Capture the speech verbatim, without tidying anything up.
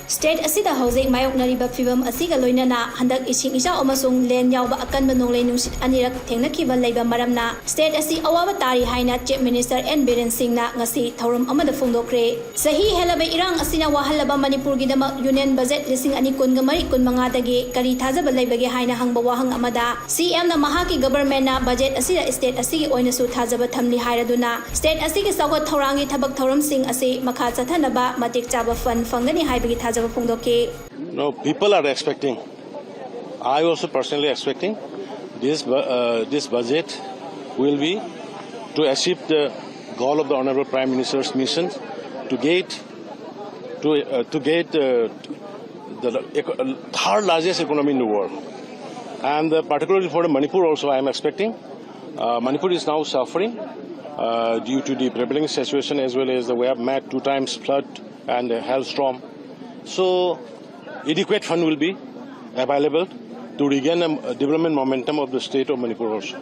State ꯑꯁꯤꯗ ꯍꯧꯖꯤꯛ ꯃꯥꯌꯣꯛꯅꯔꯤꯕ ꯐꯤꯚꯝ ꯑꯁꯤꯒ ꯂꯣꯏꯅꯅ ꯍꯟꯗꯛ ꯏꯁꯤꯡ ꯏꯆꯥꯎ ꯑꯃꯁꯨꯡ ꯂꯦꯟ ꯌꯥꯎꯕ ꯑꯀꯟꯕ ꯅꯣꯡꯂꯩ ꯅꯨꯡꯁꯤꯠ ꯑꯅꯤꯔꯛ ꯊꯦꯡꯅꯈꯤꯕ ꯂꯩꯕ ꯃꯔꯝꯅ state ꯑꯁꯤ ꯑꯋꯥꯕ ꯇꯥꯔꯤ ꯍꯥꯏꯅ Chief Minister N Biren Singhꯅ ꯉꯁꯤ ꯊꯧꯔꯝ ꯑꯃꯗ ꯐꯣꯡꯗꯣꯛꯈ꯭ꯔꯦ꯫ ꯆꯍꯤ ꯍꯦꯜꯂꯕ ꯏꯔꯥꯡ ꯑꯁꯤꯅ ꯋꯥꯍꯜꯂꯕ ꯃꯅꯤꯄꯨꯔꯒꯤꯗꯃꯛ Union Budget ꯂꯤꯁꯤꯡ ꯑꯅꯤ ꯀꯨꯟꯒ ꯃꯔꯤ ꯀꯨꯟꯃꯉꯥꯗꯒꯤ ꯀꯔꯤ ꯊꯥꯖꯕ ꯂꯩꯕꯒꯦ ꯍꯥꯏꯅ ꯍꯪꯕ ꯋꯥꯍꯪ ꯑꯃꯗ CMꯅ ꯃꯍꯥꯛꯀꯤ governmentꯅ budget ꯑꯁꯤꯗ state ꯑꯁꯤꯒꯤ ꯑꯣꯏꯅꯁꯨ ꯊꯥꯖꯕ ꯊꯝꯂꯤ ꯍꯥꯏꯔꯗꯨꯅ state ꯑꯁꯤꯒꯤ ꯆꯥꯎꯈꯠ ꯊꯧꯔꯥꯡꯒꯤ ꯊꯕꯛ ꯊꯧꯔꯝꯁꯤꯡ ꯑꯁꯤ ꯃꯈꯥ ꯆꯠꯊꯅꯕ ꯃꯇꯤꯛ ꯆꯥꯕ fund ꯐꯪꯒꯅꯤ ꯍꯥꯏꯕꯒꯤ ꯊꯥꯖꯕ ꯐꯣꯡꯗꯣꯛꯈꯤ꯫ No, people are expecting. I also personally expecting this bu- uh, this budget will be to achieve the goal of the Honorable Prime Minister's mission to get to uh, to get uh, the eco- third largest economy in the world, and uh, particularly for Manipur also, I am expecting. Uh, Manipur is now suffering uh, due to the prevailing situation as well as the, we have met two times flood and a hailstorm. So, adequate fund will be available to regain a, a development momentum of the state of Manipur also.